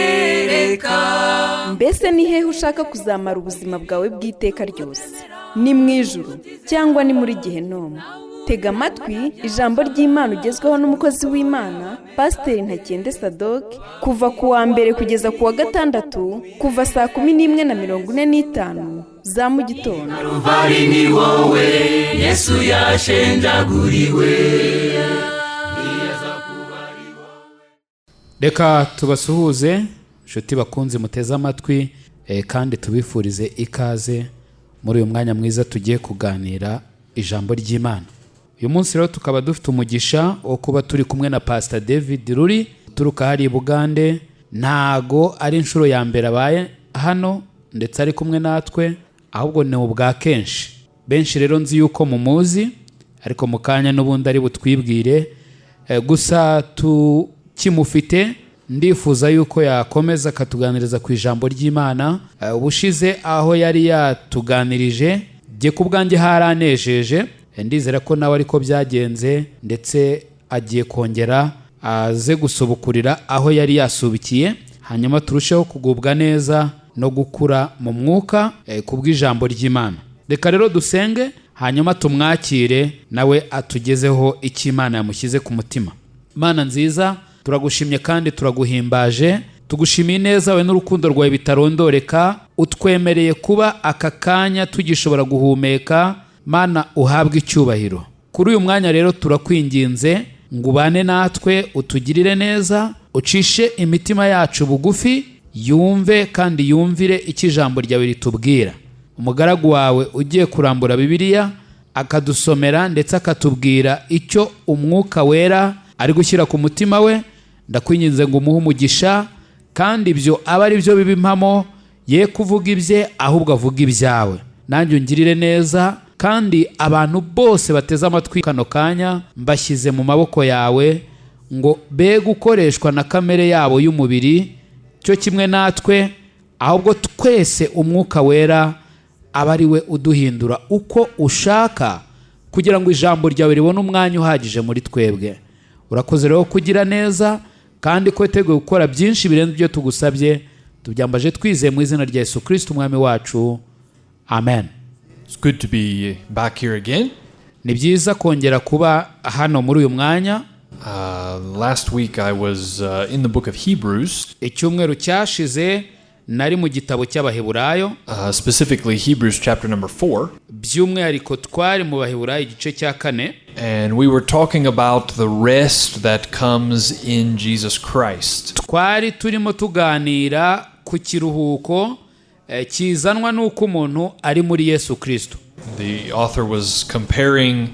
Wirereka. Mbese ni hehe ushaka kuzamara ubuzima bwawe bw'iteka ryose? Ni mu ijuru cyangwa ni muri gehinomu? Tega amatwi ijambo ry'Imana ugezweho n'umukozi w'Imana, Pasiteri Ntakende Sadoke, kuva ku wa mbere kugeza ku wa gatandatu, kuva saa 11:45 za mu gitondo. Ruvari ni wowe Yesu yashenjaguriwe. Reka tubasuhuze, inshuti bakunze muteze amatwi, kandi tubifurize ikaze muri uyu mwanya mwiza tugiye kuganira ijambo ry'Imana. Uyu munsi rero tukaba dufite umugisha wo kuba turi kumwe na Pastor David Ruri uturuka hari i Bugande. Ntago ari inshuro ya mbere abaye hano ndetse ari kumwe natwe, ahubwo ni ubwa kenshi. Benshi rero nzi yuko mumuzi, ariko mu kanya n'ubundi ari butwibwire. Gusa tukimufite, ndifuza yuko yakomeza akatuganiriza ku ijambo ry'Imana. Ubushize aho yari yatuganirije, jye ku bwanjye haranejeje. Ndizera ko nawe ariko byagenze, ndetse agiye kongera aze gusubukurira aho yari yasubikiye, hanyuma turusheho kugubwa neza no gukura mu mwuka ku bw'ijambo ry'Imana. Reka rero dusenge, hanyuma tumwakire nawe atugezeho icyo Imana yamushyize ku mutima. Mana nziza, turagushimye kandi turaguhimbaje. Tugushimiye neza we n'urukundo rwawe bitarondoreka. Utwemereye kuba aka kanya tugishobora guhumeka. Mana, uhabwe icyubahiro. Kuri uyu mwanya rero turakwinginze ngo ubane natwe, utugirire neza, ucishe imitima yacu bugufi, yumve kandi yumvire icyo ijambo ryawe ritubwira. Umugaragu wawe ugiye kurambura Bibiliya akadusomera ndetse akatubwira icyo Umwuka Wera ari gushyira ku mutima we, ndakwinginze ngo umuhe umugisha, kandi ibyo abe ari byo biba impamo, ye kuvuga ibye ahubwo avuga ibyawe. Nanjye ungirire neza, kandi abantu bose bateze amatwi kano kanya mbashyize mu maboko yawe, ngo be gukoreshwa na kamere yabo y'umubiri cyo kimwe natwe, ahubwo twese Umwuka Wera aba ari we uduhindura uko ushaka, kugira ngo ijambo ryawe ribone umwanya uhagije muri twebwe. Urakoze rero kugira neza, kandi ko witeguye gukora byinshi birenze ibyo tugusabye. Tubyambaje twizeye mu izina rya Yesu Kirisiti Umwami wacu, amen. It's good to be back here again. Ni byiza kongera kuba hano muri uyu mwanya. Last week I was in the book of Hebrews, Icyumweru cyashize nari mu gitabo cy'Abaheburayo, specifically Hebrews chapter number 4, by'umwihariko twari mu Baheburayo igice cya 4, and we were talking about the rest that comes in Jesus Christ. Twari turimo tuganira ku kiruhuko kizanwa n'uko umuntu ari muri Yesu Kirisito. The author was comparing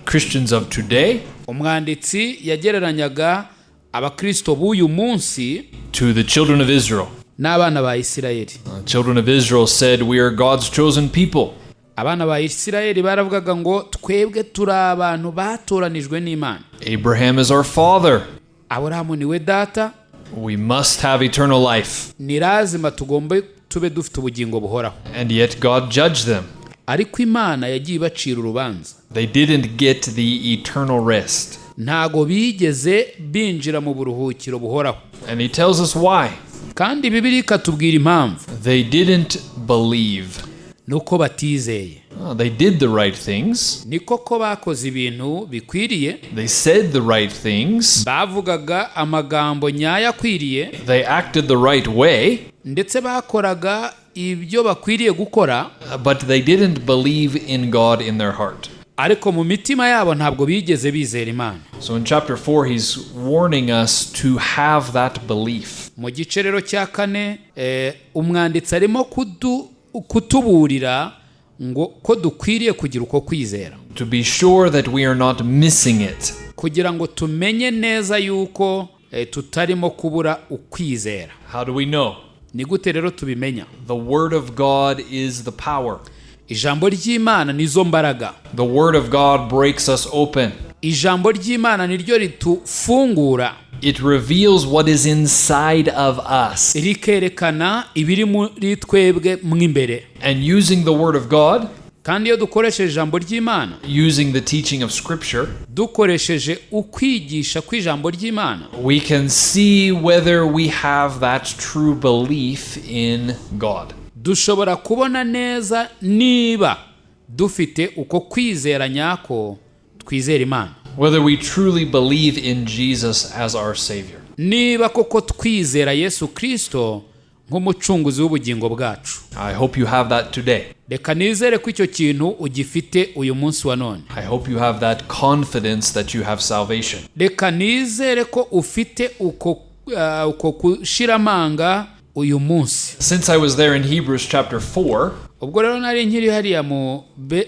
Christians of today Umwanditsi yagereranyaga Abakristo b'uyu munsi to the children of Israel. n'abana ba Isirayeli. Children of Israel said, "We are God's chosen people." Abana ba Isirayeli baravugaga ngo twebwe turi abantu batoranijwe n'Imana. "Abraham is our father." Aburahamu niwe data. "We must have eternal life." Ni lazima tugombe tube dufite ubugingo buhoraho. And yet God judged them. Ariko Imana yagiye ibacira urubanza. They didn't get the eternal rest. Ntago bigeze binjira mu buruhukiro buhoraho. And he tells us why. Kandi Bibiliya ikatubwira impamvu. They didn't believe. Nuko batizeye. Oh, they did the right things. Ni koko bakoze ibintu bikwiriye. They said the right things. Bavugaga amagambo nyayo akwiriye. They acted the right way, Ndetse bakoraga ibyo bakwiriye gukora, but they didn't believe in God in their heart. ariko mu mitima yabo ntabwo bigeze bizera Imana. So in chapter 4, he's warning us to have that belief. Mu gice rero cya 4, umwanditsi arimo kutuburira ngo ko dukwiriye kugira uko kwizera, To be sure that we are not missing it. kugira ngo tumenye neza yuko tutarimo kubura ukwizera. How do we know? Ni gute rero tubimenya? The Word of God is the power. Ijambo ry'Imana nizo mbaraga. The Word of God breaks us open. Ijambo ry'Imana niryo ritufungura. It reveals what is inside of us. Rikerekana ibiri muri twebwe mo imbere. And using the Word of God, Kandi iyo dukoresheje ijambo ry'Imana, using the teaching of Scripture, dukoresheje ukwigisha kw'ijambo ry'Imana, we can see whether we have that true belief in God. Dushobora kubona neza niba dufite uko kwizera nyako twizera Imana, Whether we truly believe in Jesus as our Savior. Niba koko twizera Yesu Kirisito nk'umucunguzi w'ubugingo bwacu. I hope you have that today. Reka nizere ko icyo kintu ugifite uyu munsi wa none. I hope you have that confidence that you have salvation. Reka nizere ko ufite uko kushira amanga uyu munsi. Since I was there in Hebrews chapter 4, Ubwo rero nari nkiri hariya mu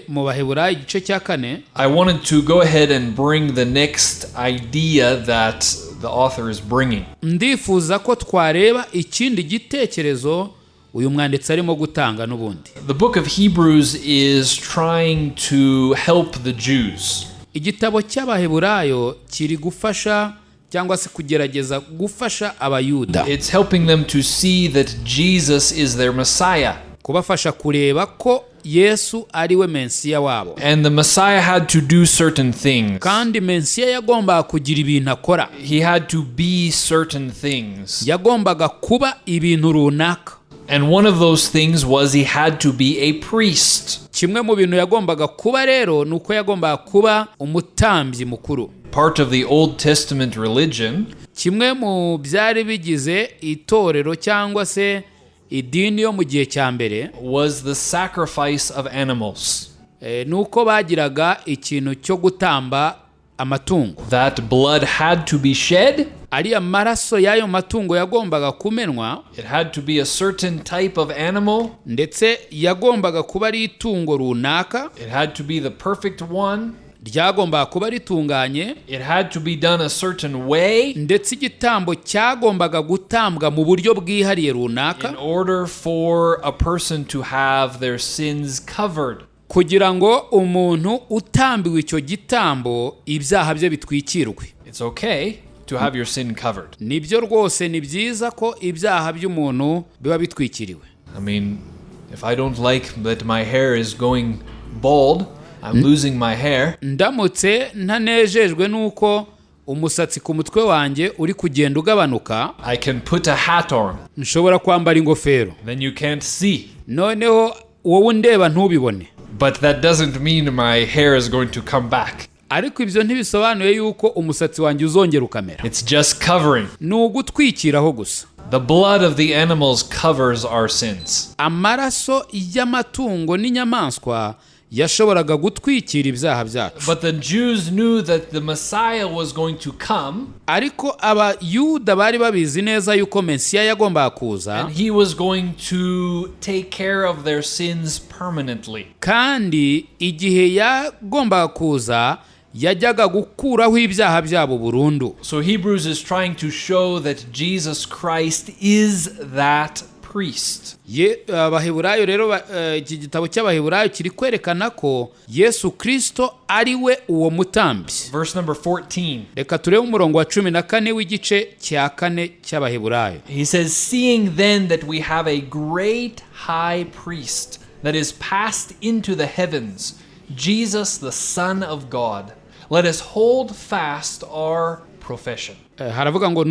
Baheburayo igice cya 4, I wanted to go ahead and bring the next idea that the author is bringing. Ndifuza ko twareba ikindi gitekerezo uyu mwanditsi arimo gutanga n'ubundi. The book of Hebrews is trying to help the Jews. Igitabo cy'Abaheburayo kiri gufasha cyangwa se kugerageza gufasha Abayuda. It's helping them to see that Jesus is their Messiah. Kubafasha kureba ko Yesu ari we Mensiya wabo. And the Messiah had to do certain things. Kandi Mensiya yagombaga kugira ibintu akora. He had to be certain things. Yagombaga kuba ibintu runaka. And one of those things was he had to be a priest. Kimwe mu bintu yagombaga kuba rero ni uko yagombaga kuba umutambyi mukuru. Part of the Old Testament religion Kimwe mu byari bigize itorero cyangwa se idini yo mu gihe cya mbere was the sacrifice of animals. Ni uko bagiraga ikintu cyo gutamba amatungo. That blood had to be shed. Ariya maraso y'ayo matungo yagombaga kumenwa. It had to be a certain type of animal. Ndetse yagombaga kuba ari itungo runaka. It had to be the perfect one. Ryagombaga kuba ritunganye. It had to be done a certain way Ndetse igitambo cyagombaga gutambwa mu buryo bwihariye runaka in order for a person to have their sins covered. Kugira ngo umuntu utambiwe icyo gitambo ibyaha bye bitwikirwe. It's okay to have your sin covered. Nibyo rwose, ni byiza ko ibyaha by'umuntu biba bitwikiriwe. I mean, if I don't like that my hair is going bald, I'm losing my hair. Ndamutse ntanejejwe n'uko umusatsi ku mutwe wanjye uri kugenda ugabanuka, I can put a hat on. Nshobora kwambara ingofero. Then you can't see. Noneho wowe undeba ntubibone. But that doesn't mean my hair is going to come back. Ariko ibyo ntibisobanuye yuko umusatsi wanjye uzongera ukamera. It's just covering. Ni ugutwikiraho gusa. The blood of the animals covers our sins. Amaraso y'amatungo n'inyamaswa yashoboraga gutwikira ibyaha byacu. But the Jews knew that the Messiah was going to come Ariko Abayuda bari babizi neza yuko Mesiya yagombaga kuza and he was going to take care of their sins permanently. Kandi igihe yagombaga kuza yajyaga gukuraho ibyaha byabo burundu. So Hebrews is trying to show that Jesus Christ is that priest. Abaheburayo rero iki gitabo cy'Abaheburayo kiri kwerekana ko Yesu Kirisito ari we uwo mutambyi. Verse number 14. Reka turebe umurongo wa 14 w'igice cya 4 cy'Abaheburayo. He says, "Seeing then that we have a great high priest that is passed into the heavens, Jesus the Son of God, let us hold fast our profession." Haravuga ngo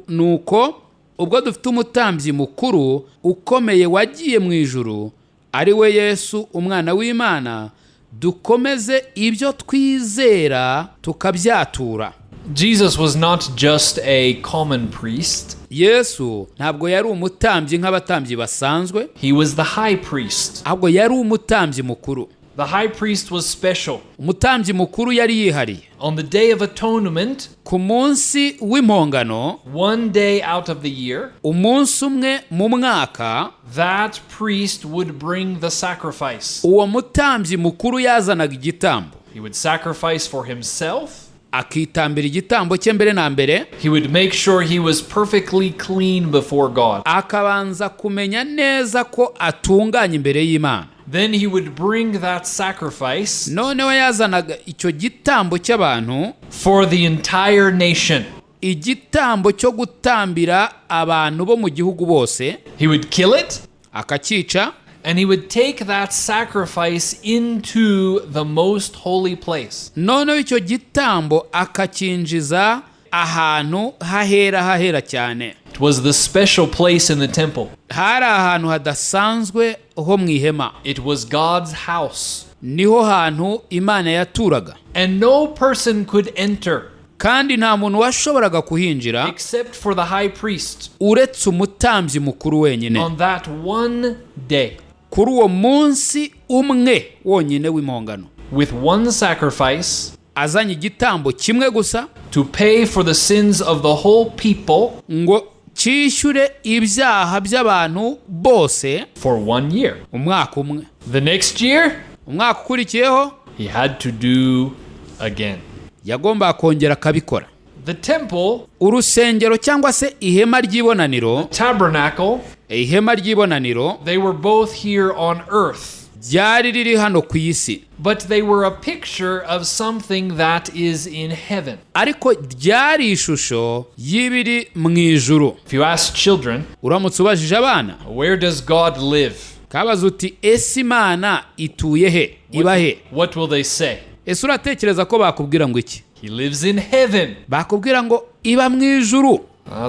nuko ubwo dufite umutambyi mukuru ukomeye wagiye mu ijuru, ari we Yesu umwana w'Imana, dukomeze ibyo twizera tukabyatura. Jesus was not just a common priest, Yesu ntabwo yari umutambyi nk'abatambyi basanzwe, he was the high priest. Ahubwo yari umutambyi mukuru. The high priest was special. Umutambyi mukuru yari yihariye. On the Day of Atonement, Ku munsi w'impongano, one day out of the year, umunsi umwe mu mwaka, that priest would bring the sacrifice. Uwo mutambyi mukuru yazanaga igitambo. He would sacrifice for himself. Akitambira igitambo cye mbere na mbere. He would make sure he was perfectly clean before God. Akabanza kumenya neza ko atunganye imbere y'Imana. Then he would bring that sacrifice Noneho yazanaga icyo gitambo cy'abantu, for the entire nation. Igitambo cyo gutambira abantu bo mu gihugu bose. He would kill it Akakica. And he would take that sacrifice into the most holy place. Noneho icyo gitambo akacyinjiza ahantu hahera hahera cyane. It was the special place in the temple. Hari ahantu hadasanzwe ho mu ihema. It was God's house. Niho hantu Imana yaturaga. And no person could enter Kandi nta muntu washoboraga kuhinjira except for the high priest uretse umutambyi mukuru wenyine on that one day kuri uwo munsi umwe wonyine w'impongano with one sacrifice azanye igitambo kimwe gusa to pay for the sins of the whole people ngo cyishyure ibyaha by'abantu bose for one year. Umwaka umwe. The next year, Umwaka ukurikiyeho he had to do again. Yagombaga kongera akabikora. The temple, Urusengero cyangwa se ihema ry'ibonaniro, tabernacle, ihema ry'ibonaniro, they were both here on earth, ryari riri hano ku isi, but they were a picture of something that is in heaven. Ariko ryari ishusho y'ibiri mu ijuru. If you ask children, Uramutse ubajije abana, "Where does God live?" kabaza uti: "Ese Imana ituye he, iba he?" What will they say? Ese uratekereza ko bakubwira ngo iki? "He lives in heaven." Bakubwira ngo iba mu ijuru.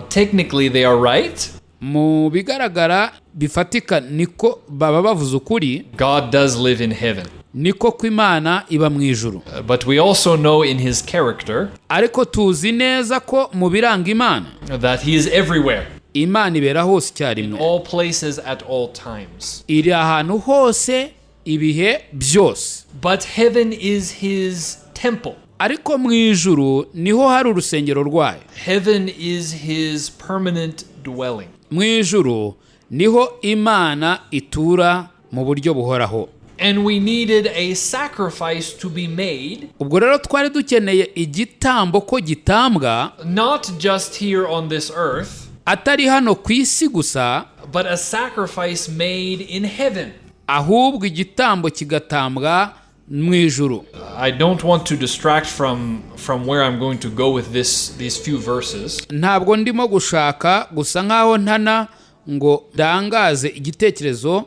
Technically, they are right. Mu bigaragara bifatika niko baba bavuze ukuri. God does live in heaven. Niko ko Imana iba mu ijuru. But we also know in his character Ariko tuzi neza ko mu biranga Imana that he is everywhere, Imana ibera hose icyarimwe, all places at all times. iri ahantu hose ibihe byose. But heaven is his temple. Ariko mu ijuru niho hari urusengero rwayo. Heaven is his permanent dwelling. Mu ijuru niho Imana itura mu buryo buhoraho. And we needed a sacrifice to be made, Ubwo rero twari dukeneye igitambo ko gitambwa, not just here on this earth, atari hano ku isi gusa, but a sacrifice made in heaven. Ahubwo igitambo kigatambwa mu ijuru. I don't want to distract from where I'm going to go with these few verses. Ntabwo ndimo gushaka gusa nk'aho ntana ngo ndangaze igitekerezo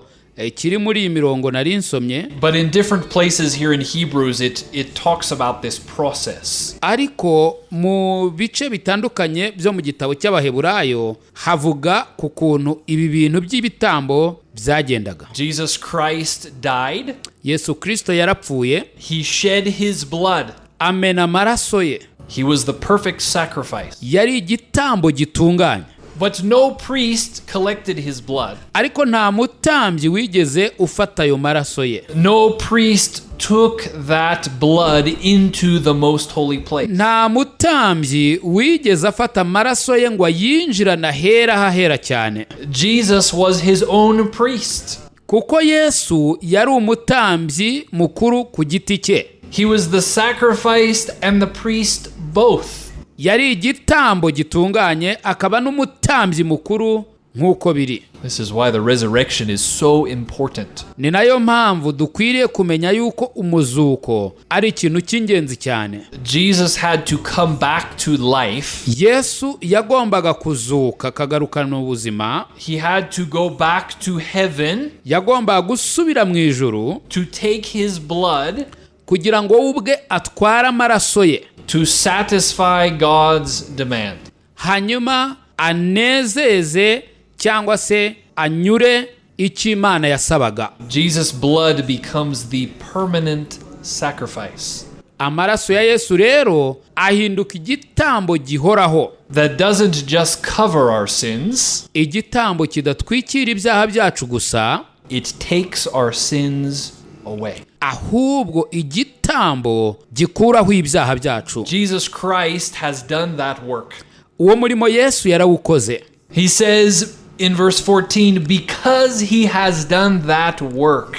kiri muri iyi mirongo nari nsomye. But in different places here in Hebrews, it talks about this process. Ariko mu bice bitandukanye byo mu gitabo cy'Abaheburayo havuga ku kuntu ibi bintu by'ibitambo byagendaga. Jesus Christ died. Yesu Kirisito yarapfuye. He shed his blood. Amena amaraso ye. He was the perfect sacrifice. Yari igitambo gitunganye. But no priest collected his blood. Ariko nta mutambyi wigeze ufata ayo maraso ye. No priest took that blood into the most holy place. Nta mutambyi wigeze afata amaraso ye ngo ayinjirane ahera hahera cyane. Jesus was his own priest. Kuko Yesu yari umutambyi mukuru ku giti cye. He was the sacrifice and the priest both. Yari igitambo gitunganye akaba n'umutambyi mukuru nk'uko biri. This is why the resurrection is so important. Ni nayo mpamvu dukwiriye kumenya yuko umuzuko ari ikintu cy'ingenzi cyane. Jesus had to come back to life. Yesu yagombaga kuzuka akagarukana ubuzima. He had to go back to heaven Yagombaga gusubira mu ijuru to take his blood kugira ngo we ubwe atware amaraso ye to satisfy God's demand. Hanyuma anezeze cyangwa se anyure icyo Imana yasabaga. Jesus' blood becomes the permanent sacrifice Amaraso ya Yesu rero ahinduka igitambo gihoraho that doesn't just cover our sins, igitambo kidatwikira ibyaha byacu gusa, it takes our sins away. Ahubwo igitambo gikuraho ibyaha byacu. Jesus Christ has done that work. Uwo murimo Yesu yarawukoze. He says in verse 14, because he has done that work,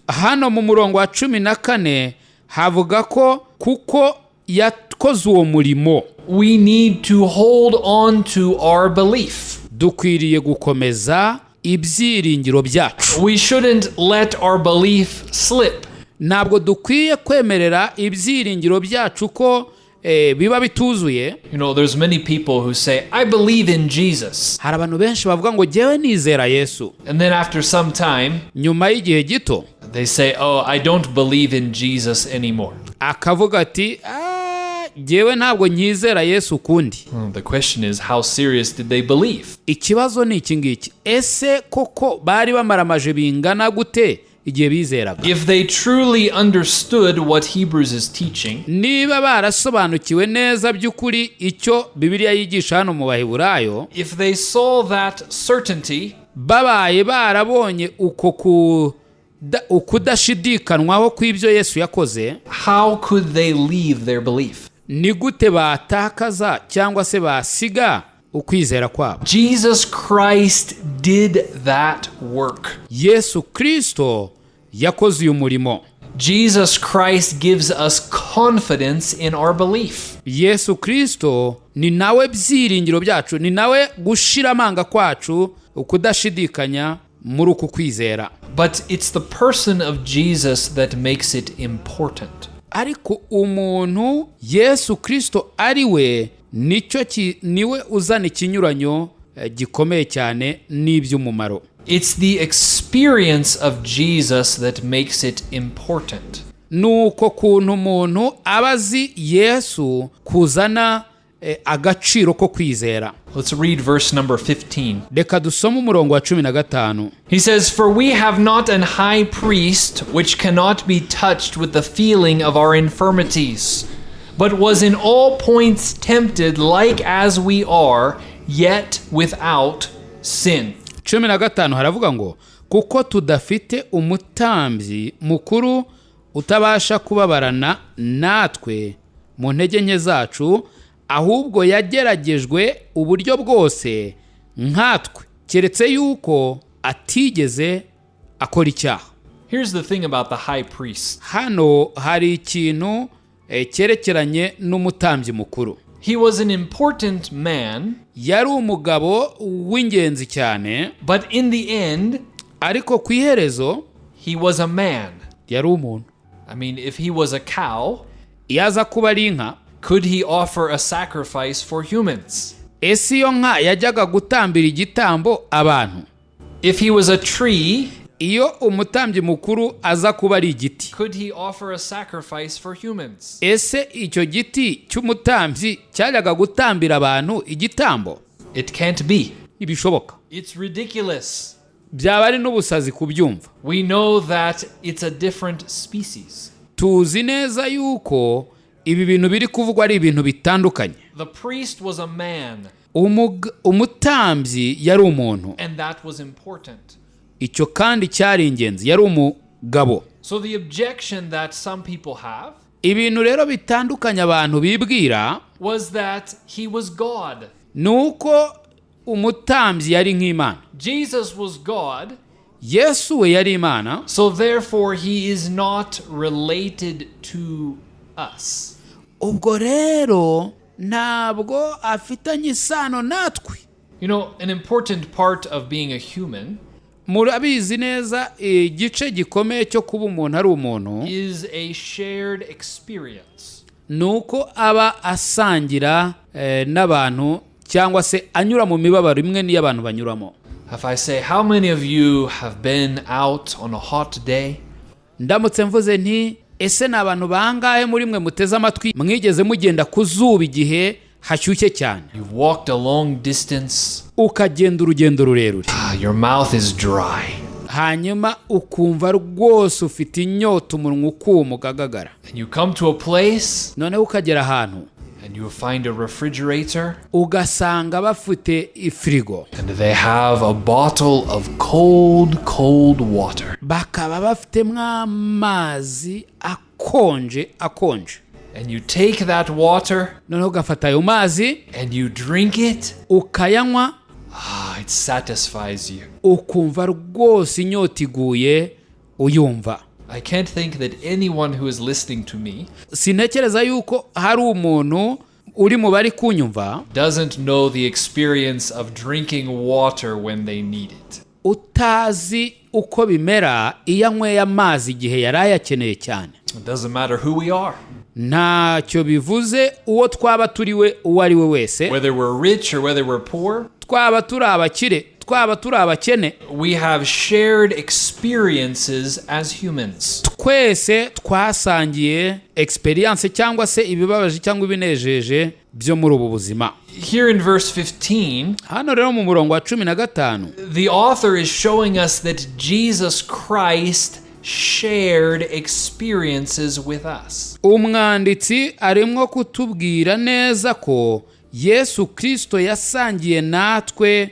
Hano mu murongo wa 14 havuga ko kuko yakoze uwo murimo, we need to hold on to our belief. Dukwiriye gukomeza ibyiringiro byacu. We shouldn't let our belief slip. Ntabwo dukwiye kwemerera ibyiringiro byacu ko Biba bituzuye. There's many people who say, "I believe in Jesus." Hari abantu benshi bavuga ngo jyewe nizera Yesu. And then after some time, Nyuma y'igihe gito, they say, "Oh, I don't believe in Jesus anymore." akavuga ati: "Ah, jyewe ntabwo nyizera Yesu ukundi." The question is, how serious did they believe? Ikibazo ni iki ngiki: ese koko bari bamaramaje bingana gute igihe bizeraga? If they truly understood what Hebrews is teaching, Niba barasobanukiwe neza by'ukuri icyo Bibiliya yigisha hano mu Baheburayo, if they saw that certainty, babaye barabonye uko ukudashidikanwaho kw'ibyo Yesu yakoze, how could they leave their belief? Ni gute batakaza cyangwa se basiga ukwizera kwabo? Jesus Christ did that work. Yesu Kirisito yakoze uyu murimo. Jesus Christ gives us confidence in our belief. Yesu Kirisito ni nawe byiringiro byacu, ni nawe gushira amanga kwacu, ukudashidikanya muri uku kwizera. But it's the person of Jesus that makes it important. Ariko umuntu Yesu Kirisito ari we, nicyo niwe uzana ikinyuranyo gikomeye cyane n'iby'umumaro. It's the experience of Jesus that makes it important. Ni uko kuntu umuntu aba azi Yesu kuzana agaciro ko kwizera. Let's read verse number 15. Reka dusome umurongo wa 15. He says, "For we have not an high priest which cannot be touched with the feeling of our infirmities, but was in all points tempted like as we are, yet without sin." 15 haravuga ngo: "Kuko tudafite umutambyi mukuru utabasha kubabarana natwe mu ntege nke zacu, ahubwo yageragejwe uburyo bwose nkatwe, keretse yuko atigeze akora icyaha." Here's the thing about the high priest. Hano hari ikintu cyerekeranye n'umutambyi mukuru. He was an important man, Yari umugabo w'ingenzi cyane, but in the end, ariko ku iherezo, he was a man. yari umuntu. I mean, if he was a cow, Iyo aza kuba ari inka, could he offer a sacrifice for humans? Ese iyo nka yajyaga gutambira igitambo abantu? If he was a tree, Iyo umutambyi mukuru aza kuba ari igiti, could he offer a sacrifice for humans? ese icyo giti cy'umutambyi cyajyaga gutambira abantu igitambo? It can't be. Ntibishoboka. It's ridiculous. Byaba ari n'ubusazi kubyumva. We know that it's a different species. Tuzi neza yuko ibi bintu biri kuvugwa ari ibintu bitandukanye. The priest was a man, Umutambyi yari umuntu, and that was important. icyo kandi cyari ingenzi, yari umugabo. So the objection that some people have Ibintu rero bitandukanye abantu bibwira was that he was God. ni uko umutambyi yari nk'Imana. Jesus was God, Yesu we yari Imana, so therefore he is not related to us. ubwo rero ntabwo afitanye isano natwe. An important part of being a human Murabizi neza, igice gikomeye cyo kuba umuntu ari umuntu is a shared experience. ni uko aba asangira n'abantu cyangwa se anyura mu mibabaro imwe n'iyo abantu banyuramo. If I say, "How many of you have been out on a hot day?" Ndamutse mvuze nti: "Ese ni abantu bangahe muri mwe muteze amatwi mwigeze mugenda ku zuba igihe hashyushye cyane?" You've walked a long distance. Ukagenda urugendo rurerure. Ah, your mouth is dry. Hanyuma ukumva rwose ufite inyota, umunwa ukuma, ukagagara. And you come to a place Noneho ukagera ahantu, and you find a refrigerator ugasanga bafite ifirigo, and they have a bottle of cold, cold water. bakaba bafitemo amazi akonje akonje. And you take that water Noneho ugafata ayo mazi, and you drink it. ukayanywa. Ah, it satisfies you. Ukumva rwose inyota iguye uyumva. I can't think that anyone who is listening to me Sintekereza yuko hari umuntu uri mu bari kunyumva doesn't know the experience of drinking water when they need it. utazi uko bimera iyo anyweye amazi igihe yari ayakeneye cyane. It doesn't matter who we are. Ntacyo bivuze uwo twaba turi we, uwo ari we wese, whether we're rich or whether we're poor, twaba turi abakire, twaba turi abakene, we have shared experiences as humans. Twese twasangiye experience cyangwa se ibibabaje cyangwa ibinejeje byo muri ubu buzima. Here in verse 15, Hano rero mu murongo wa 15, the author is showing us that Jesus Christ shared experiences with us. Umwanditsi arimo kutubwira neza ko Yesu Kirisito yasangiye natwe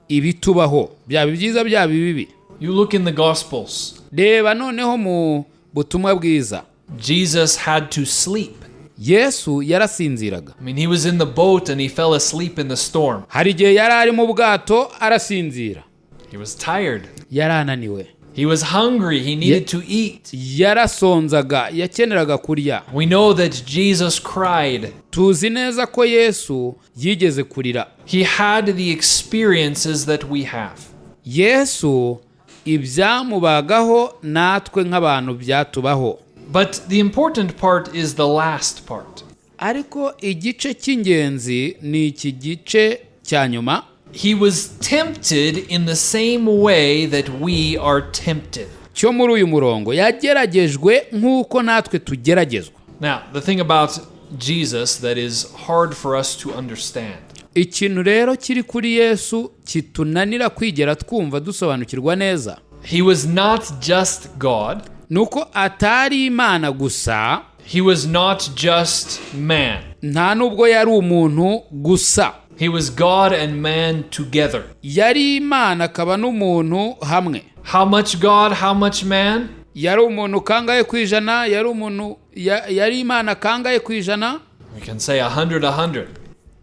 ibitubaho, byaba ibyiza, byaba ibibi. You look in the Gospels, Reba noneho mu butumwa bwiza. Jesus had to sleep. Yesu yarasinziraga. I mean, he was in the boat and he fell asleep in the storm. Hari igihe yari ari mu bwato arasinzira. He was tired. Yari ananiwe. He was hungry. He needed to eat. Yarasonzaga, yakeneraga kurya. We know that Jesus cried. Tuzi neza ko Yesu yigeze kurira. He had the experiences that we have. Yesu ibyamubagaho natwe nk'abantu byatubaho. But the important part is the last part. Ariko igice cy'ingenzi ni iki gice cya nyuma. He was tempted in the same way that we are tempted. Cyo muri uyu murongo, yageragejwe nk'uko natwe tugeragezwa. Now, the thing about Jesus that is hard for us to understand Ikintu rero kiri kuri Yesu kitunanira kwigera twumva dusobanukirwa neza, he was not just God, ni uko atari Imana gusa, he was not just man. Nta nubwo yari umuntu gusa. He was God and man together. Yari Imana akaba n'umuntu hamwe. How much God, how much man? Yari umuntu kangahe ku ijana? Yari umuntu yari Imana kangahe ku ijana? We can say 100, 100.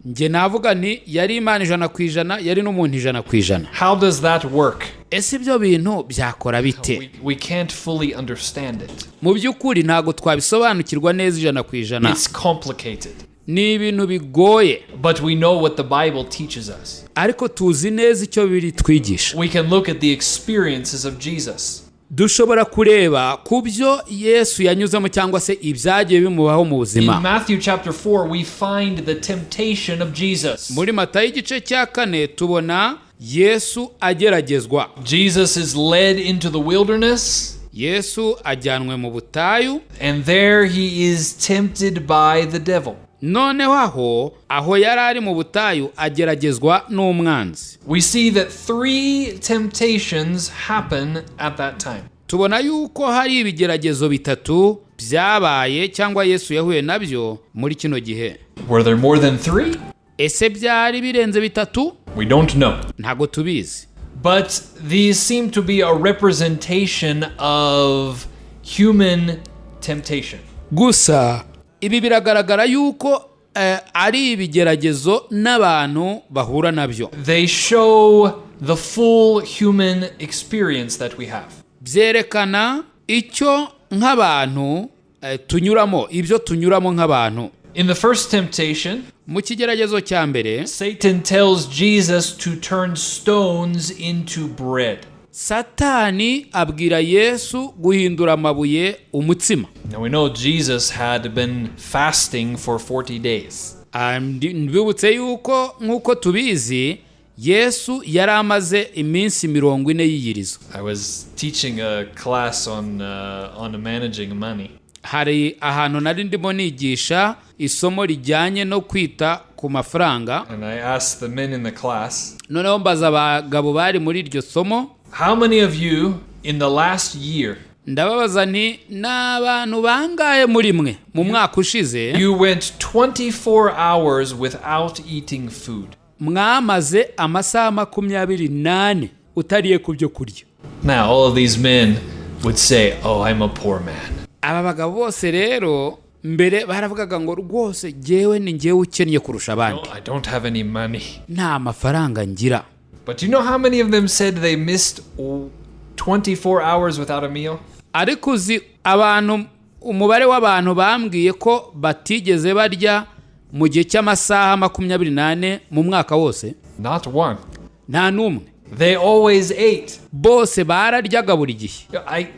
Njye navuga nti yari Imana 100%, yari n'umuntu 100%. How does that work? Ese ibyo bintu byakora bite? We can't fully understand it. Mu by'ukuri ntabwo twabisobanukirwa neza 100%. It's complicated. Ni ibintu bigoye. But we know what the Bible teaches us. Ariko tuzi neza icyo Bibiliya itwigisha. We can look at the experiences of Jesus. Dushobora kureba ku byo Yesu yanyuzemo cyangwa se ibyagiye bimubaho mu In buzima. Matthew chapter 4, we find the temptation of Jesus. Muri Matayo igice cya 4 tubona Yesu ageragezwa. Jesus is led into the wilderness, Yesu ajyanwe mu butayu, and there he is tempted by the devil. Noneho aho yari ari mu butayu ageragezwa n'umwanzi. We see that three temptations happen at that time. Tubona yuko hari ibigeragezo bitatu byabaye cyangwa Yesu yahuye nabyo muri kino gihe. Were there more than three? Ese byari birenze bitatu? We don't know. Ntabwo tubizi. But these seem to be a representation of human temptation. Gusa ibi biragaragara yuko ari ibigeragezo n'abantu bahura nabyo. They show the full human experience that we have. Byerekana icyo nk'abantu tunyuramo, ibyo tunyuramo nk'abantu. In the first temptation, Mu kigeragezo cya mbere, Satan tells Jesus to turn stones into bread. Satani abwira Yesu guhindura amabuye umutsima. Now we know Jesus had been fasting for 40 days. Ah, mbibutse yuko nk'uko tubizi Yesu yari amaze iminsi 40 yiyiriza. I was teaching a class on managing money. Hari ahantu nari ndimo nigisha isomo rijyanye no kwita ku mafaranga. And I asked the men in the class, Noneho mbaza abagabo bari muri iryo somo, "How many of you in the last year ndababaza nti ni abantu bangahe muri mwe mu mwaka ushize you went 24 hours without eating food?" mwamaze amasaha 24 utariye ku byo kurya?" Now, all of these men would say, "Oh, I'm a poor man." Aba bagabo bose rero mbere baravugaga ngo rwose jyewe ni njyewe ukennye kurusha abandi. "Oh, I don't have any money." Nta mafaranga ngira. But do you know how many of them said they missed 24 hours without a meal? Ariko uzi abantu, umubare w'abantu bambwiye ko batigeze barya mu gihe cy'amasaha 24 mu mwaka wose? Not one. Nta n'umwe. They always ate. Bose bararyaga buri gihe.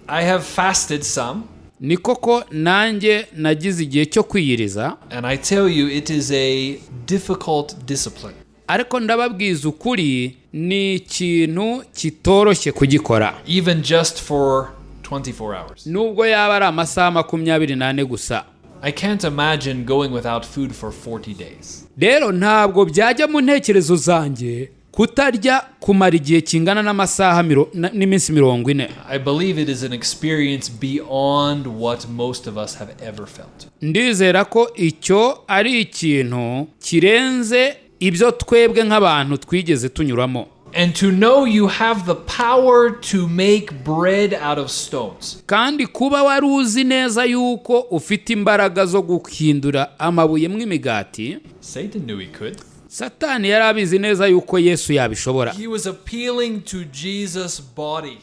I have fasted some. Ni koko, nanjye nagize igihe cyo kwiyiriza. And I tell you, it is a difficult discipline. Ariko ndababwiza ukuri, ni ikintu kitoroshye kugikora, even just for 24 hours. Nubwo yaba ari amasaha 24 gusa. I can't imagine going without food for 40 days. Rero ntabwo byajya mu ntekerezo zanjye kutarya kumara igihe kingana n'amasaha n'iminsi 40. I believe it is an experience beyond what most of us have ever felt. Ndizera ko icyo ari ikintu kirenze ibyo twebwe nk'abantu twigeze tunyuramo. And to know you have the power to make bread out of stones. Kandi kuba wari uzi neza yuko ufite imbaraga zo guhindura amabuye mw'imigati. Satan knew he could. Satani yari abizi neza yuko Yesu yabishobora. He was appealing to Jesus' body.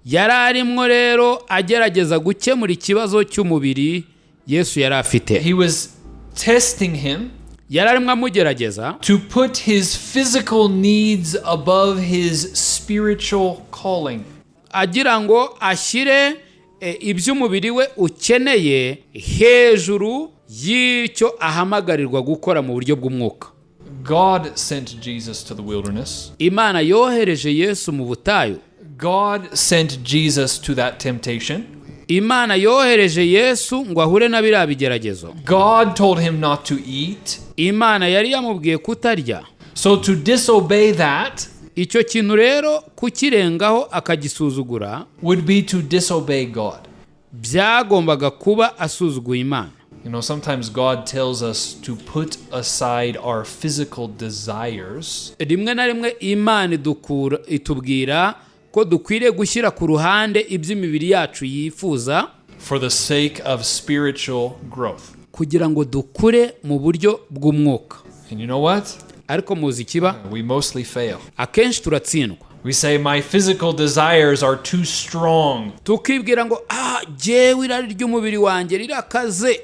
Yari arimwo rero agerageza gukemura ikibazo cy'umubiri Yesu yari afite. He was testing him Yari arimo amugerageza to put his physical needs above his spiritual calling. Agira ngo ashyire iby'umubiri we ukeneye hejuru y'icyo ahamagarirwa gukora mu buryo bw'umwuka. God sent Jesus to the wilderness. Imana yohereje Yesu mu butayu. God sent Jesus to that temptation. Imana yohereje Yesu ngo ahure na biriya bigeragezo. God told him not to eat. Imana yari yamubwiye kutarya. So to disobey that Icyo kintu rero kukirengaho akagisuzugura would be to disobey God. byagombaga kuba asuzuguye Imana. Sometimes God tells us to put aside our physical desires Rimwe na rimwe Imana idukura itubwira ko dukwiriye gushyira ku ruhande iby'imibiri yacu yifuza for the sake of spiritual growth. Kugira ngo dukure mu buryo bw'umwuka. And you know what? Ariko muzi ikiba? We mostly fail. Akenshi turatsindwa. We say, "My physical desires are too strong." Tukibwira ngo jyewe irari ry'umubiri wanjye rirakaze.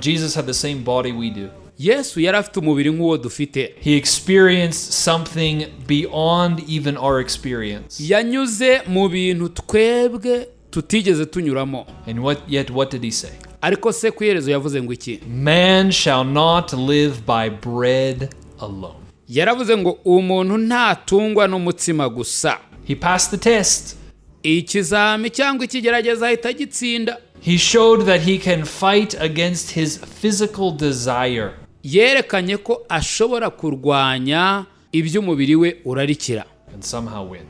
Jesus had the same body we do. Yesu yari afite umubiri nk'uwo dufite. He experienced something beyond even our experience. Yanyuze mu bintu twebwe tutigeze tunyuramo. And yet what did he say? Ariko se ku iherezo yavuze ngo iki? "Man shall not live by bread alone." Yaravuze ngo umuntu ntatungwa n'umutsima gusa. He passed the test. Ikizami cyangwa ikigerageza ahita agitsinda. He showed that he can fight against his physical desire Yerekanye ko ashobora kurwanya iby'umubiri we urarikira and somehow win.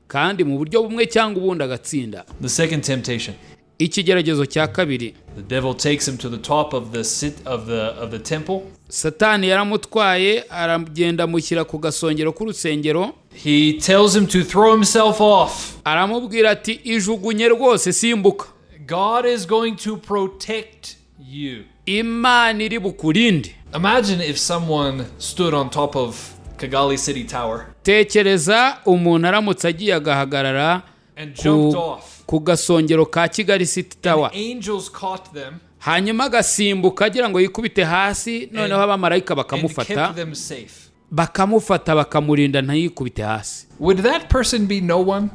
kandi mu buryo bumwe cyangwa ubundi agatsinda. The second temptation. Ikigeragezo cya kabiri. The devil takes him to the top of the sit of the temple. Satani yaramutwaye, aragenda amushyira ku gasongero k'urusengero. He tells him to throw himself off. Aramubwira ati: "Ijugunye rwose, simbuka." "God is going to protect you." Imana iri bukurinde. Imagine if someone stood on top of Kigali City Tower Tekereza umuntu aramutse agiye agahagarara and jumped off. ku gasongero ka Kigali City Tower, Angels caught them hanyuma agasimbuka agira ngo yikubite hasi, noneho abamarayika and bakamufata, kept them safe. bakamufata, bakamurinda ntayikubite hasi. Would that person be no one?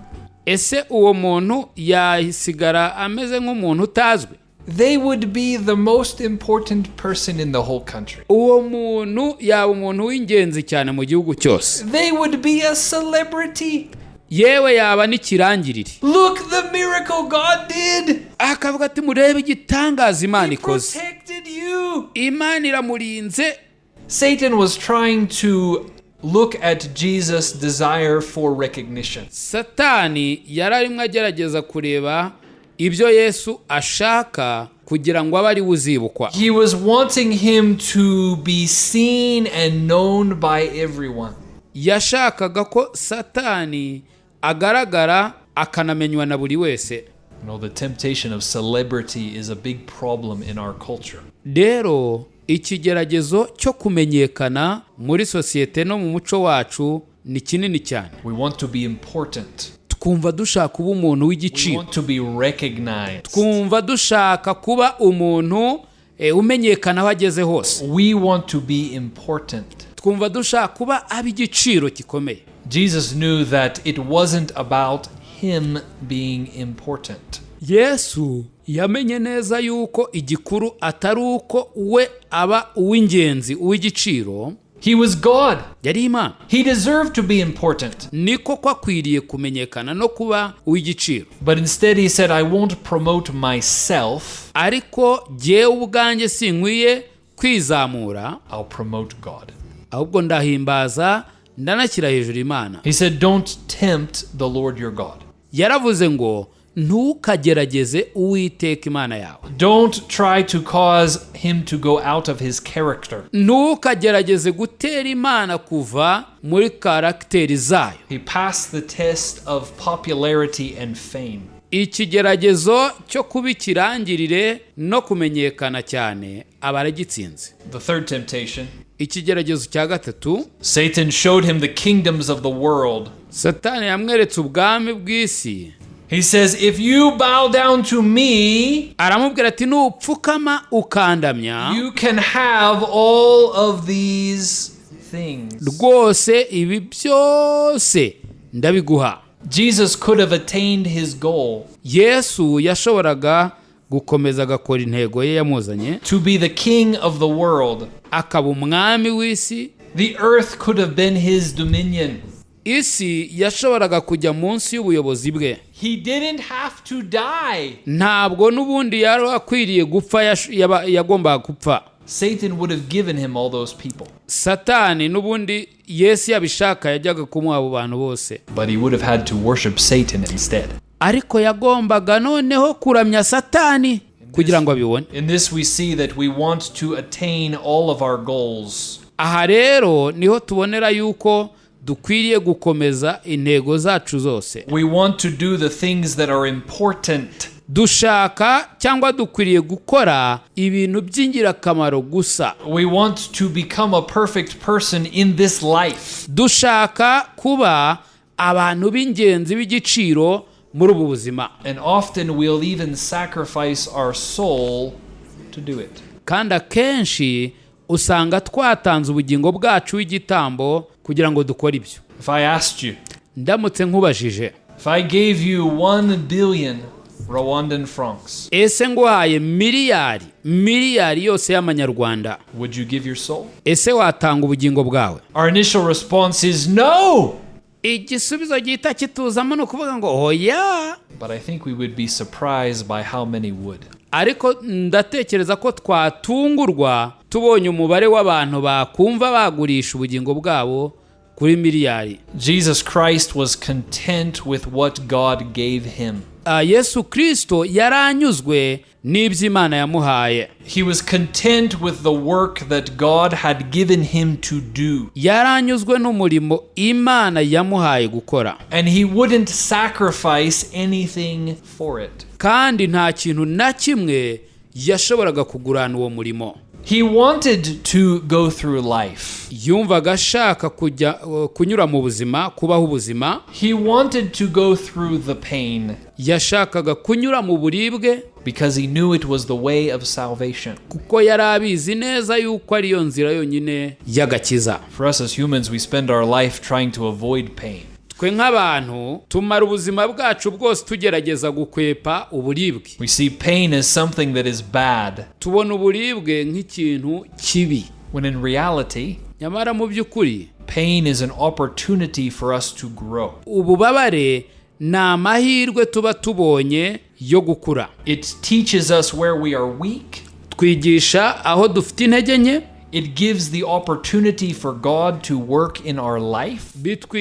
Ese uwo muntu yasigara ameze nk'umuntu utazwi? They would be the most important person in the whole country. Uwo muntu yaba umuntu w'ingenzi cyane mu gihugu cyose. They would be a celebrity. Yewe, yaba n'ikirangirire. "Look, the miracle God did. Akavuga ati: "Murebe igitangaza Imana He ikoze." protected you." Imana iramurinze. Satan was trying to look at Jesus' desire for recognition. Satani yari arimo agerageza kureba ibyo Yesu ashaka kugira ngo abe ari we uzibukwa. He was wanting him to be seen and known by everyone. Yashakaga ko Satani agaragara akanamenywa na buri wese. The temptation of celebrity is a big problem in our culture. Rero ikigeragezo cyo kumenyekana muri sosiyete no mu muco wacu ni kinini cyane. We want to be important. Twumva dushaka kuba umuntu We w'igiciro. want to be recognized. Twumva dushaka kuba umuntu umenyekana aho ageze hose. We want to be important. Twumva dushaka kuba ab'igiciro gikomeye. Jesus knew that it wasn't about him being important. Yesu Yamenye neza yuko igikuru atari uko we aba uw'ingenzi, uw'igiciro. He was God. Yari Imana. He deserved to be important. Niko ko akwiriye kumenyekana no kuba uw'igiciro. But instead, he said, "I won't promote myself, Ariko jyewe ubwanjye sinkwiye kwizamura, I'll promote God." ahubwo ndahimbaza, ndanashyira hejuru Imana. He said, "Don't tempt the Lord your God." Yaravuze ngo ntukagerageze Uwiteka Imana yawe. Don't try to cause him to go out of his character. Ntukagerageze gutera Imana kuva muri caractère zayo. He passed the test of popularity and fame. Ikigeragezo cyo kuba ikirangirire no kumenyekana cyane aba aragitsinze. The third temptation: Ikigeragezo cya gatatu: Satan showed him the kingdoms of the world. Satani yamweretse ubwami bw'isi. He says, "If you bow down to me, Aramubwira ati nupfukama ukandamya, you can have all of these things." rwose ibi byose ndabiguha. Jesus could have attained his goal Yesu yashoboraga gukomeza agakora intego ye yamuzanye, to be the king of the world. akaba umwami w'isi. The earth could have been his dominion. Isi yashoboraga kujya munsi y'ubuyobozi bwe. He didn't have to die. Ntabwo n'ubundi yari akwiriye gupfa, yagombaga gupfa. Satan would have given him all those people, Satani n'ubundi, Yesu yabishaka, yajyaga kumuha abo bantu bose, but he would have had to worship Satan instead. ariko yagombaga noneho kuramya Satani kugira ngo abibone. In this, we see that we want to attain all of our goals. Aha rero niho tubonera yuko dukwiriye gukomeza intego zacu zose. We want to do the things that are important. Dushaka cyangwa dukwiriye gukora ibintu by'ingirakamaro gusa. We want to become a perfect person in this life. Dushaka kuba abantu b'ingenzi b'igiciro muri ubu buzima. And often we'll even sacrifice our soul to do it. Kandi akenshi usanga twatanze ubugingo bwacu w'igitambo kugira ngo dukore ibyo. If I asked you, Ndamutse nkubajije, if I gave you 1 billion Rwandan francs, ese nguhaye miliyari miliyari yose y'amanyarwanda, would you give your soul? ese watanga ubugingo bwawe? Our initial response is no. Igisubizo gihita kituzamo ni ukuvuga ngo oya. But I think we would be surprised by how many would. Ariko ndatekereza ko twatungurwa tubonye umubare w'abantu bakumva bagurisha ubugingo bwabo kuri miliyari. Jesus Christ was content with what God gave him. Yesu Kirisito yaranyuzwe n'ibyo Imana yamuhaye. He was content with the work that God had given him to do. Yaranyuzwe n'umurimo Imana yamuhaye gukora. And he wouldn't sacrifice anything for it. Kandi nta kintu na kimwe yashoboraga kugurana uwo murimo. He wanted to go through life. Yumvaga ashaka kujya kunyura mu buzima, kubaho ubuzima. He wanted to go through the pain Yashakaga kunyura mu buribwe because he knew it was the way of salvation. kuko yari abizi neza yuko ariyo nzira yonyine y'agakiza. For us as humans, we spend our life trying to avoid pain. Twe nk'abantu tumara ubuzima bwacu bwose tugerageza gukwepa uburibwe. We see pain as something that is bad, Tubona uburibwe nk'ikintu kibi, when in reality, nyamara mu by'ukuri pain is an opportunity for us to grow. ububabare ni amahirwe tuba tubonye yo gukura. It teaches us where we are weak. Twigisha aho dufite intege nke. It gives the opportunity for God to work in our life.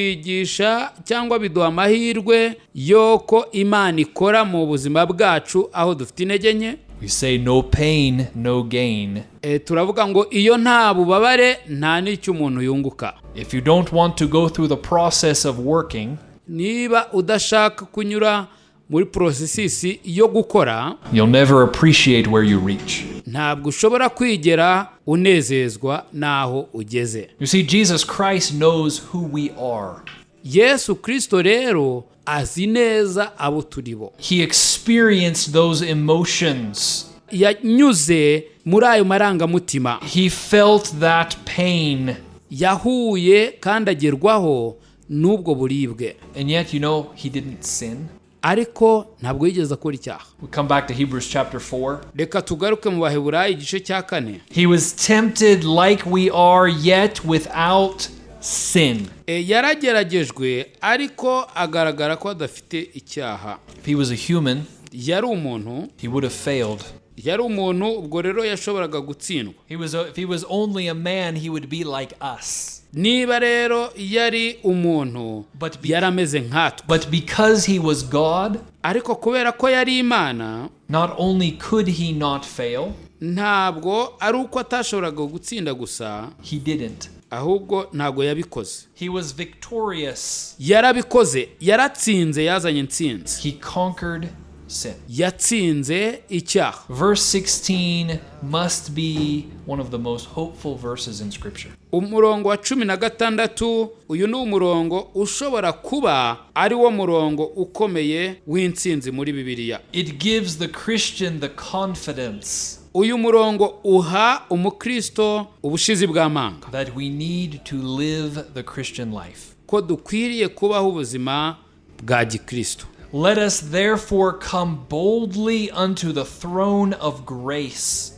Bitwigisha cyangwa biduha amahirwe y'uko Imana ikora mu buzima bwacu aho dufite intege nke. We say, "No pain, no gain." Turavuga ngo iyo nta bubabare nta n'icyo umuntu yunguka. If you don't want to go through the process of working, Niba udashaka kunyura muri process yo gukora, you'll never appreciate where you reach. ntabwo ushobora kwigera unezezwa n'aho ugeze. You see, Jesus Christ knows who we are. Yesu Kirisito rero azi neza abo turi bo. He experienced those emotions. Yanyuze muri ayo marangamutima. He felt that pain. Yahuye kandi agerwaho n'ubwo buribwe. And yet, he didn't sin. Ariko ntabwo yigeze akora icyaha. We come back to Hebrews chapter 4. Reka tugaruke mu Baheburayi igice cya 4. He was tempted like we are, yet without sin. Yarageragejwe ariko agaragara ko adafite icyaha. If he was a human, Yari umuntu, he would have failed. yari umuntu, ubwo rero yashoboraga gutsindwa. If he was only a man, he would be like us. Niba rero yari umuntu, yari ameze nkatwe. But because he was God, Ariko kubera ko yari Imana, not only could he not fail, ntabwo ari uko atashoboraga gutsinda gusa, he didn't. Ahubwo ntabwo yabikoze. He was victorious. Yarabikoze, yaratsinze, yazanye intsinzi. He conquered sin. Yatsinze icyaha. Verse 16 must be one of the most hopeful verses in Scripture. Umurongo wa 16, uyu ni umurongo ushobora kuba ari wo murongo ukomeye w'intsinzi muri Bibiliya. It gives the Christian the confidence Uyu murongo uha umukristo ubushizi bw'amanga that we need to live the Christian life. ko dukwiriye kubaho ubuzima bwa gikristo. Let us therefore come boldly unto the throne of grace,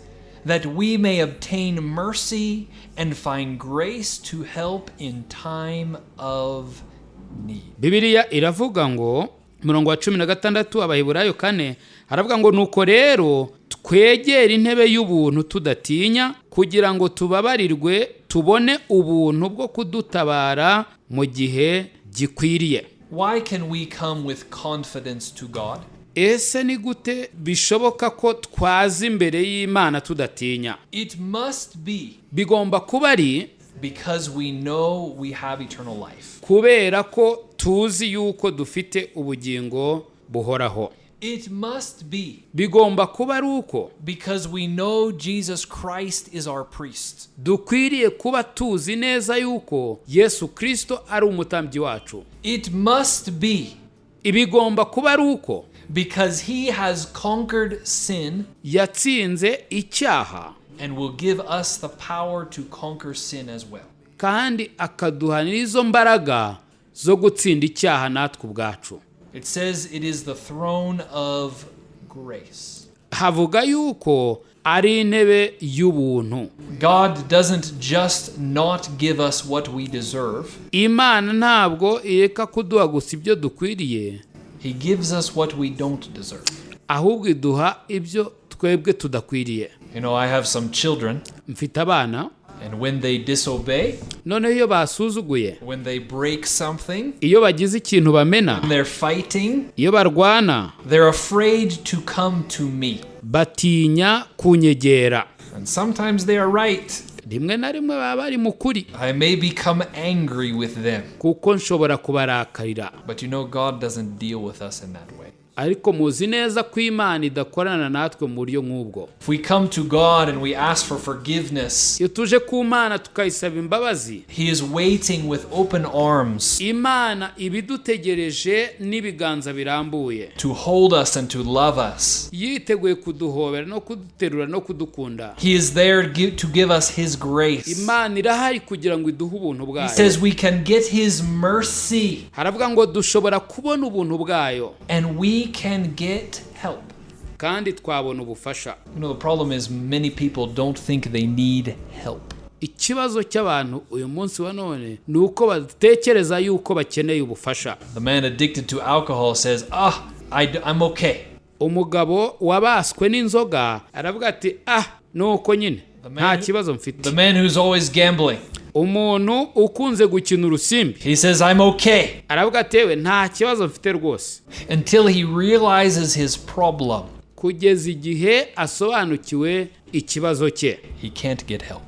that we may obtain mercy and find grace to help in time of need. Bibiliya iravuga ngo, umurongo wa 16, Abaheburayo 4, haravuga ngo: "Nuko rero twegere intebe y'ubuntu tudatinya, kugira ngo tubabarirwe, tubone ubuntu bwo kudutabara mu gihe gikwiriye." Why can we come with confidence to God? Ese ni gute bishoboka ko twaza imbere y'Imana tudatinya? It must be Bigomba kuba ari because we know we have eternal life. kubera ko tuzi yuko dufite ubugingo buhoraho. It must be Bigomba kuba ari uko because we know Jesus Christ is our priest. dukwiriye kuba tuzi neza yuko Yesu Kirisito ari umutambyi wacu. It must be Bigomba kuba ari uko because he has conquered sin yatsinze icyaha and will give us the power to conquer sin as well. kandi akaduha n'izo mbaraga zo gutsinda icyaha natwe ubwacu. It says it is the throne of grace. Havuga yuko ari intebe y'ubuntu. God doesn't just not give us what we deserve, Imana ntabwo ireka kuduha gusa ibyo dukwiriye, He gives us what we don't deserve. ahubwo iduha ibyo twebwe tudakwiriye. I have some children, Mfite abana, and when they disobey, noneho iyo basuzuguye, when they break something, iyo bagize ikintu bamena, when they're fighting, iyo barwana, they're afraid to come to me. Batinya kunyegera. And sometimes they are right. Rimwe na rimwe baba bari mu kuri, I may become angry with them. kuko nshobora kubarakarira. But God doesn't deal with us in that way. Ariko muzi neza ko Imana idakorana natwe mu buryo nk'ubwo. If we come to God and we ask for forgiveness, Iyo tuje ku Mana tukayisaba imbabazi, He is waiting with open arms Imana iba idutegereje n'ibiganza birambuye, to hold us and to love us. yiteguye kuduhobera no kuduterura no kudukunda. He is there to give us His grace. Imana irahari kugira ngo iduhe ubuntu He bwayo. says we can get His mercy Haravuga ngo dushobora kubona ubuntu bwayo and we can get help. kandi twabona ubufasha. The problem is many people don't think they need help. Ikibazo cy'abantu uyu munsi wa none ni uko batekereza yuko bakeneye ubufasha. The man addicted to alcohol says, "Ah, I'm okay." Umugabo wabaswe n'inzoga aravuga ati: "Ah, nuko nyine, nta kibazo mfite." The man who's always gambling, Umuntu ukunze gukina urusimbi, he says, "I'm okay." aravuga ati: "Yewe, nta kibazo mfite rwose." Until he realizes his problem, Kugeza igihe asobanukiwe ikibazo cye, he can't get help.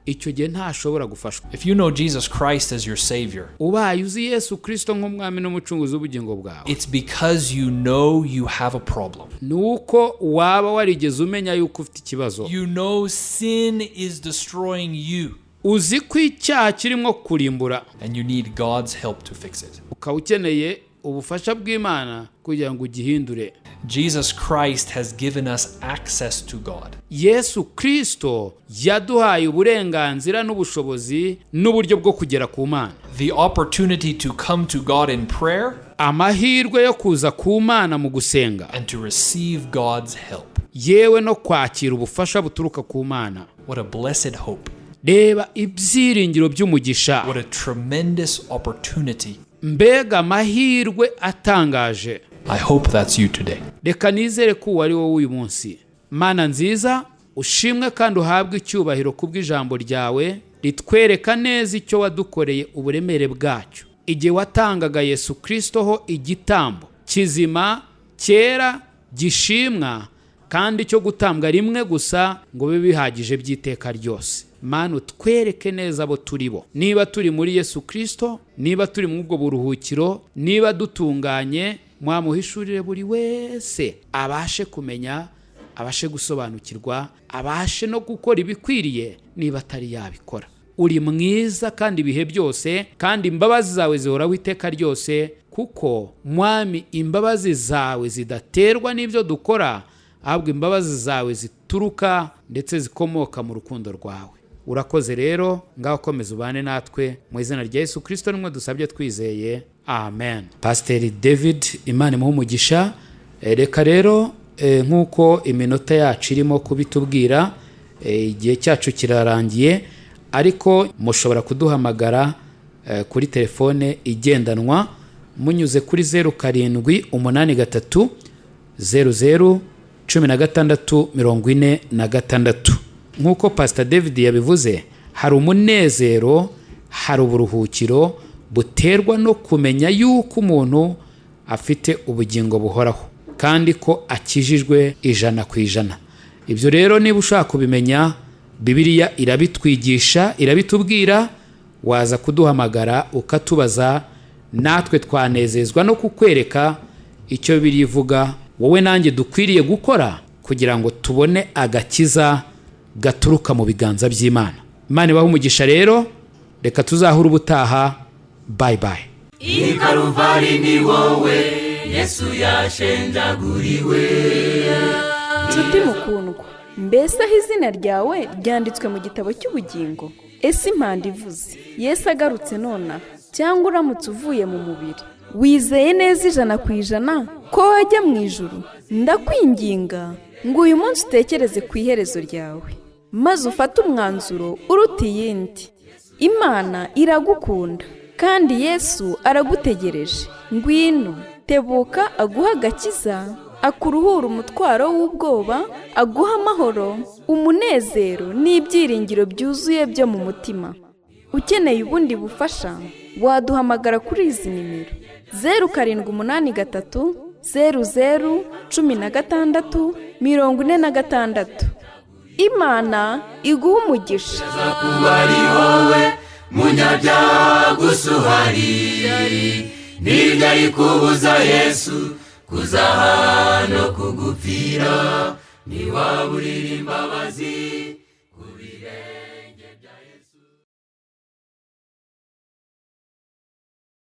icyo gihe ntashobora gufashwa. If you know Jesus Christ as your Savior, Ubaye uzi Yesu Kirisito nk'umwami n'umucunguzi w'ubugingo bwawe, it's because you know you have a problem. ni uko waba warigeze umenya yuko ufite ikibazo. You know sin is destroying you, Uzi ko icyaha kirimo kurimbura, and you need God's help to fix it. ukaba ukeneye ubufasha bw'Imana kugira ngo ugihindure. Jesus Christ has given us access to God. Yesu Kirisito yaduhaye uburenganzira n'ubushobozi n'uburyo bwo kugera ku Mana. The opportunity to come to God in prayer Amahirwe yo kuza ku Mana mu gusenga and to receive God's help. Yewe no kwakira ubufasha buturuka ku Mana. What a blessed hope. Reba ibyiringiro by'umugisha. What a tremendous opportunity. Mbega amahirwe atangaje. I hope that's you today. Reka nizere ko uwo ari wowe uyu munsi. Mana nziza, ushimwe kandi uhabwe icyubahiro kubw'ijambo ryawe ritwereka neza icyo wadukoreye, uburemere bwacyo, igihe watangaga Yesu Kirisito ho igitambo kizima, cyera, gishimwa kandi cyo gutambwa rimwe gusa ngo bibe bihagije by'iteka ryose. Mana, utwereke neza abo turi bo, niba turi muri Yesu Kirisito, niba turi muri ubwo buruhukiro, niba dutunganye. Mwamuhishurire buri wese abashe kumenya, abashe gusobanukirwa, abashe no gukora ibikwiriye niba atari yabikora. Uri mwiza kandi ibihe byose, kandi imbabazi zawe zihoraho iteka ryose, kuko Mwami, imbabazi zawe zidaterwa n'ibyo dukora, ahubwo imbabazi zawe zituruka ndetse zikomoka mu rukundo rwawe. Urakoze rero, ngaho komeza ubane natwe. Mu izina rya Yesu Kirisito nimwe dusabye twizeye, amen. Pasiteri David, Imana imuhe umugisha. Reka rero, nk'uko iminota yacu irimo kubitubwira, igihe cyacu kirarangiye, ariko mushobora kuduhamagara kuri telefone igendanwa munyuze kuri 0783001646. Nk'uko Pasita David yabivuze, hari umunezero, hari uburuhukiro buterwa no kumenya yuko umuntu afite ubugingo buhoraho kandi ko akijijwe 100%. Ibyo rero, niba ushaka kubimenya, Bibiliya irabitwigisha, irabitubwira. Waza kuduhamagara ukatubaza, natwe twanezezwa no kukwereka icyo Bibiliya ivuga wowe nanjye dukwiriye gukora kugira ngo tubone agakiza gaturuka mu biganza by'Imana. Imana ibahe umugisha rero, reka tuzahure ubutaha. Bye bye. I Karuvari ni wowe Yesu yashenjaguriwe. Nshuti mukundwa, mbese aho izina ryawe ryanditswe mu gitabo cy'ubugingo? Ese impanda ivuze, Yesu agarutse nonaha, cyangwa uramutse uvuye mu mubiri, wizeye neza 100% ko wajya mu ijuru? Ndakwinginga ngo uyu munsi utekereze ku iherezo ryawe, maze ufate umwanzuro uruta iyindi. Imana iragukunda kandi Yesu aragutegereje. Ngwino, tebuka aguha agakiza, akuruhura umutwaro w'ubwoba, aguha amahoro, umunezero n'ibyiringiro byuzuye byo mu mutima. Ukeneye ubundi bufasha, waduhamagara kuri izi nimero: 0783001646. Imana iguha umugisha. Kuba ari wowe munyabyaha gusa uhari, nibyo ari kubuza Yesu kuza hano kugupfira, ntiwaburira imbabazi ku birenge.